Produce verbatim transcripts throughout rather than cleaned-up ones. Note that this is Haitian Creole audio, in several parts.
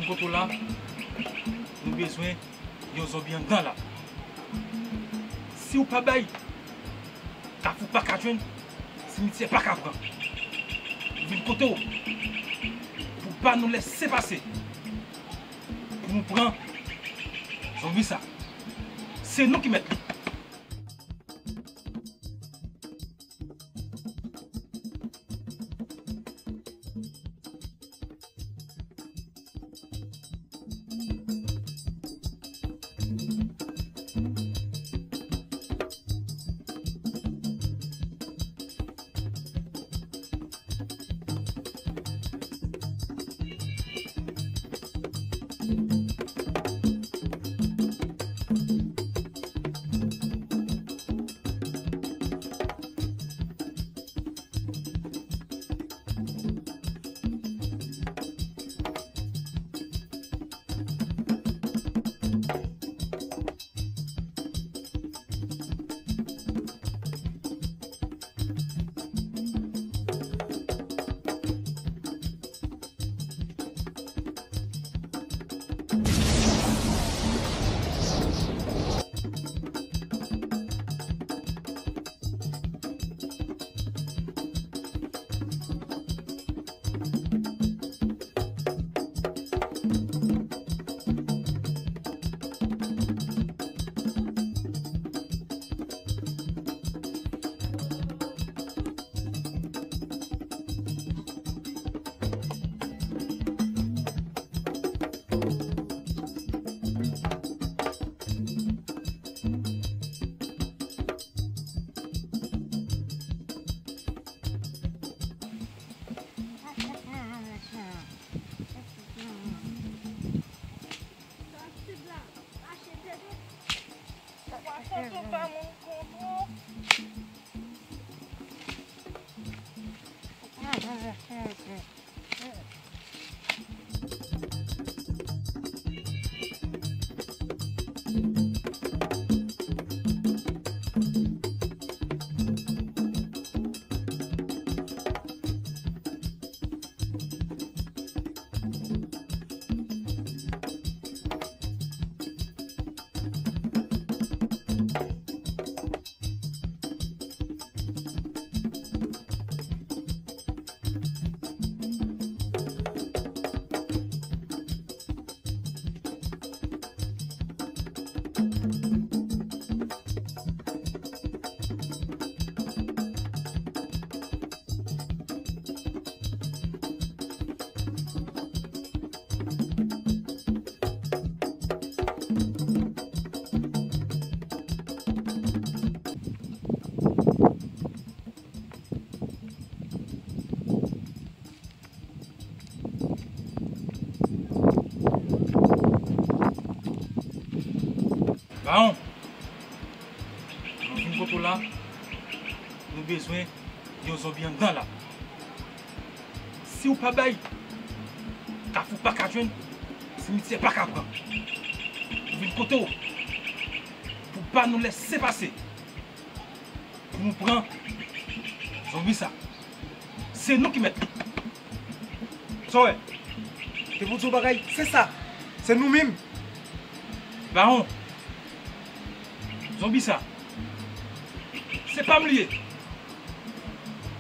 Kote w la, nou bezwen yon zonbi anndan la. Si w pa bay, Kafou pa ka jwenn, simityè pa ka pran. Nou vin kote w pou w pa nou lèse pase. Pou nou pran zonbi sa. Se nou ki mèt li. Pwason tou pa moun konpran. Bawon, nou vin kote w la, nou bezwen yon zonbi anndan la. Si w pa bay, Kafou pa ka jwenn, simityè pa ka pran. Nou vin kote w pou pa nou lèse pase. Pou nou pran zonbi sa. Se nou ki mèt li. Sa w wè? Te pou di w bagay, se sa. Se nou menm. Bawon, zonbi sa, se pa m li ye.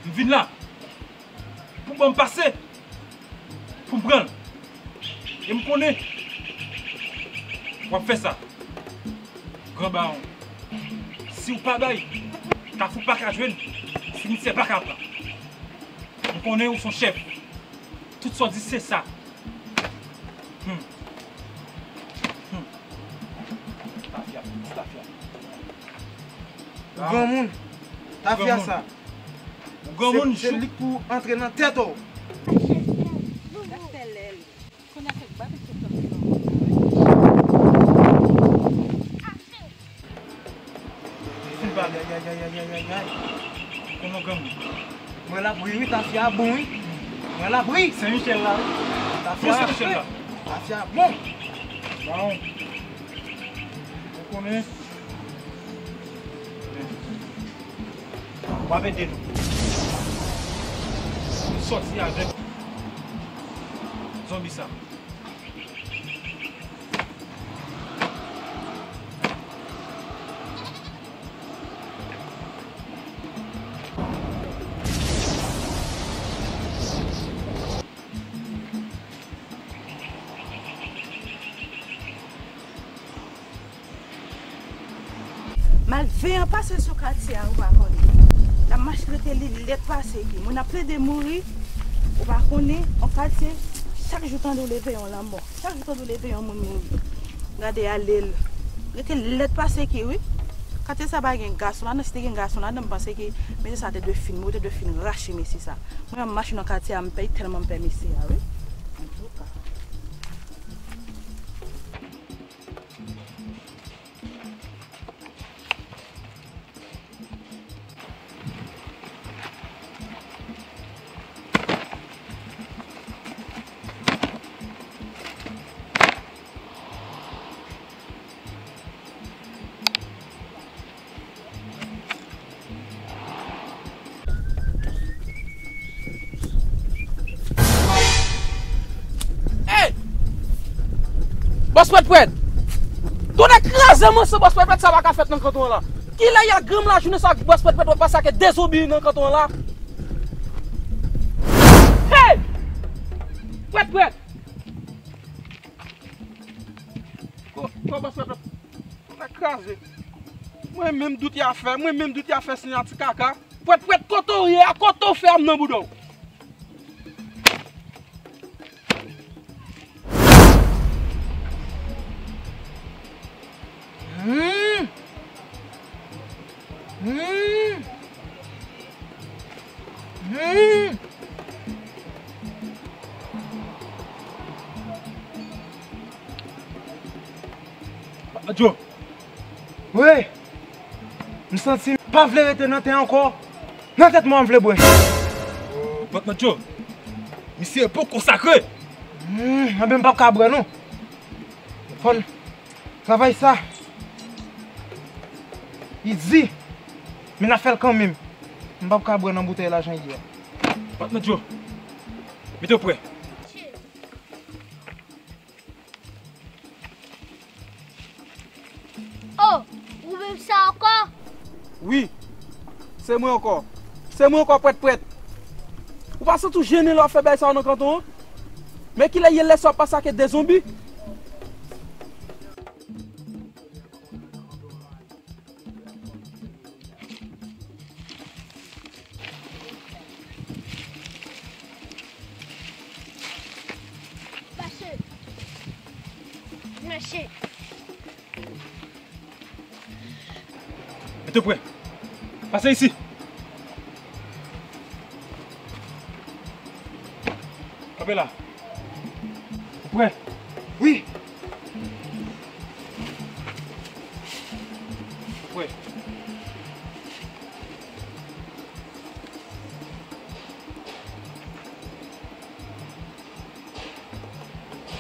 M vin la pou ban m pase, pou m pran l. E m konnen w ap fè sa. Gran Bawon, si w pa bay, Kafou pa ka jwenn, simityè pa ka pran. M konnen ou s on chèf. Tout sa w di se sa. Hmm. Hmm. Tafya, tafya. Ou granmoun. Tafya sa. Ou granmoun, se, se li k pou antre nan tèt ou. Gad fè lè l. Kounye a fèk bat ou sou tòt yo. Fin pale. Ay, ay, ay. Konnen w granmoun. Mwen l ap ri wi, tafya bon wi. Mwen l ap ri. Sen Michèl la wi. Tafya. Pou Sen Michèl la. Tafya bon. Bon. Ou konnen. W ap ede nou. Nou sòti avèk zonbi sa. Malveyan pase sou katye a, ou pa konnen. L ap mache rete li lèd pase ki. Moun ap plede mouri, ou pa konnen, yon katye, chak jou tande w leve yon lanmò. Chak jou tande w leve yon moun mouri. Gade ale l. Rete lèd pase ki, wi. Katye sa pa gen gason ladan, si te gen gason ladan, m panse ke mesye sa te dwe fin mouri, te dwe fin rache mesye sa. Mwen menm m mache nan katye a, m pè, tèlman m pè mesye a, wi. Antouka. Ey! Bòs Pwèt Pwèt! Tonnè kraze m, se bòs Pwèt Pwèt, sa pa ka fèt nan kanton an la. Kilè y a granm lajounen sa bòs Pwèt Pwèt, w ap pase ak de zonbi nan kanton an la? Hey! Pwèt Pwèt! Ko, ko bòs Pwèt Pwèt? Tonnè kraze. Mwen menm dout y a fè, mwen menm dout y a fè siyati kaka. Pwèt Pwèt, kote w ye a, kote w fè a m nan bouda w? Hmm. Hmm. Hmm. Adyo. Wi. M santi m pa vle rete nan tè ankò. Nan tèt mwen, m vle bwè. Oh, patnè Joe. Misye poko sakre. Hmm, anben m p ap ka bwè non. Fò n travay sa. Li di. Men n ap fè l kanmenm. M p ap ka bwè nan boutèy la jan l ye a. Patnè Joe. Mete w prè. Oh, ou menm sa ankò? Wi, se mwen ankò. Se mwen ankò, Pwèt Pwèt. Ou pa santi w jennen lè w ap fè bagay sa yo nan kanton an? Men kilè ye lè sa w ap pase ak de zonbi? Mache. Mache. Mete w prè. Pase isi. Kanpe la. Ou prè? Wi. Ou prè?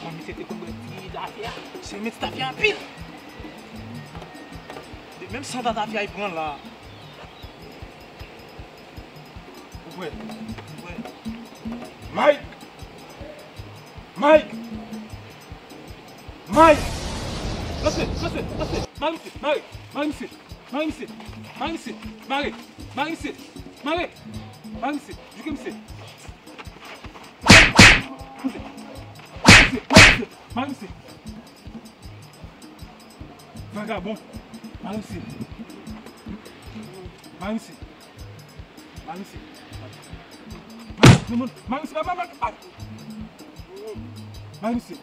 Bon, misye te konn bwè ti tafya. Se men ti tafya anpil. Menm san tafya li pran la. Ou prè? Ou prè? Mike! Mike! Mike! Rantre, rantre, rantre! Mare misye, mare! Mare misye! Mare misye! Mare misye! Mare! Mare misye! Mare! Mare misye! Jouke misye! Mare misye! Mare misye! Mare misye! Vagabon! Mare misye! Mare misye! Mare misye! Mare misye! Mare misye! Mare misye! Mare misye! Mare misye! Mare misye!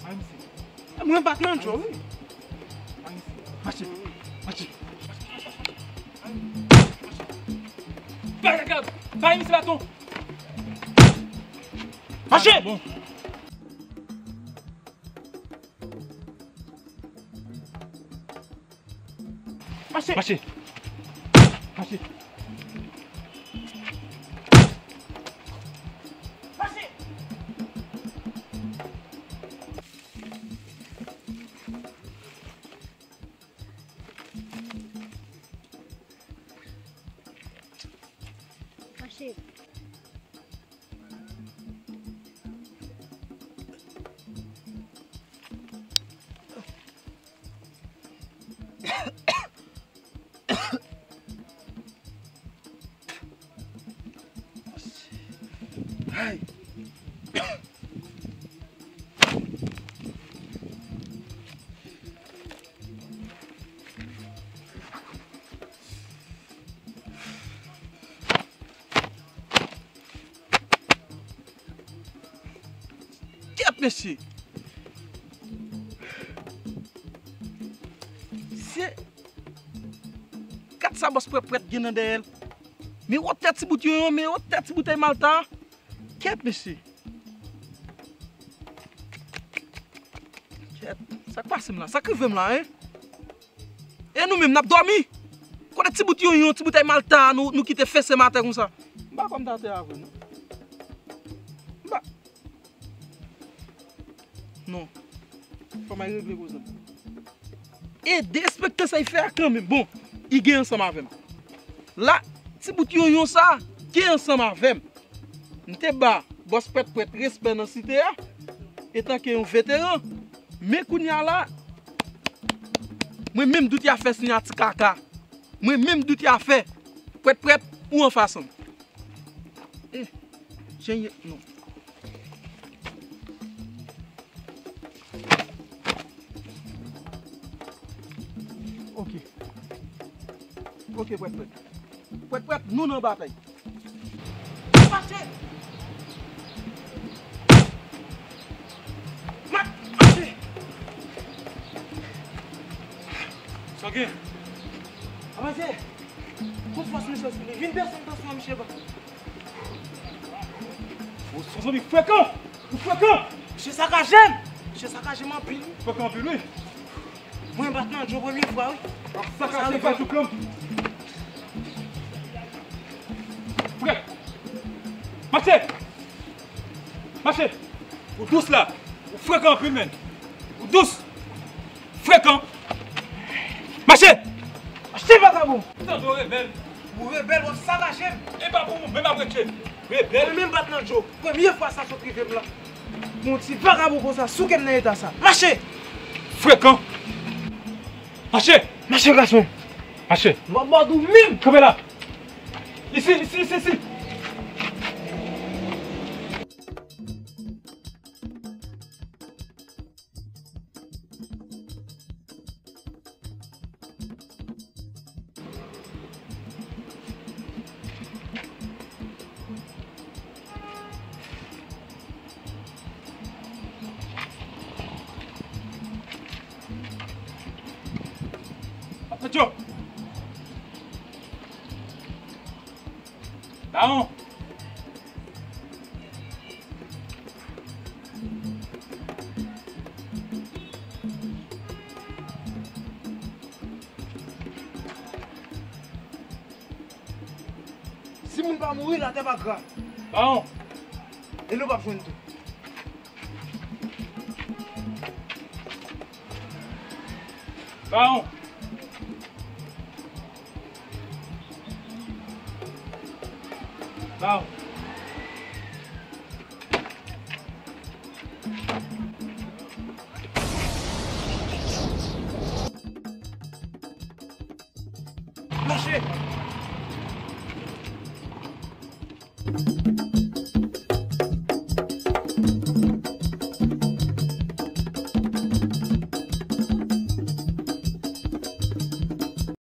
Mare misye! Mwen bat nan djò, wi. Mache, mache, mache. Bay, bay, bay misye baton. Mache. Bon. Mache. Mache. Mache. Mache. Mache. Mesye. Se kat sa bòs Pwèt Pwèt gen nan dèyè l. Men wotè ti bout yonyon, men wotè ti boutèy Malta. Kèt, mesye. Kèt, sa k pase m la? Sa k rive m la, en? E nou menm, n ap dòmi? Kote ti bout yonyon, ti boutèy Malta, nou, nou kite fese m atè konsa? M pa kwè m t atè a vre, non. M pa. Non. Fò m al regle koze m. E derespektan sa y fè a kanmenm. Bon, y gen ansanm avè m. La, ti bout yonyon sa, gen ansanm avè m. M te ba bòs Pwèt Pwèt respè nan site a, etanke yon veteran. Men kounye a la, mwen menm dout y a fè siyati kaka. Mwen menm dout y a fè. Pwèt Pwèt, ou anfas an m. Eh, jan ye, non. Ok. Ok, Pwèt Pwèt. Pwèt Pwèt, nou nan batay. Mache! Ma-, mache! Sa gen? Avanse! Gon fòs mesye sou li. Vin desann tansyon an, mesye ba. Ou se yon zanmi frekan! Ou frekan! Mesye sakaje m! Mesye sakaje m anpil, wi. Frekan anpil, wi. Mwen bat nan djo premye fwa, wi. Sa ka se pa tou klonm. Frè. Mache. Mache. Ou dous la. Ou frekan anpil, menn. Ou dous. Frekan. Mache. Mache, vagabon. Tande w rebèl. Ou rebèl, w ap sakaje m. E pa pou ou menm ap rete. Rebèl. Mwen menm bat nan djo. Premye fwa sa sot rive m la. Yon ti vagabon konsa souke m nan eta sa. Mache! Frekan! Mache! Mache, gason! Mache! M ap mòd ou menm! Kanpe la! Isi, isi, isi, isi! Attention! Bawon! Si moun pa mouri, latè pa gra. Bawon! E nou p ap jwenn tou. Bawon! Bawon! Mache!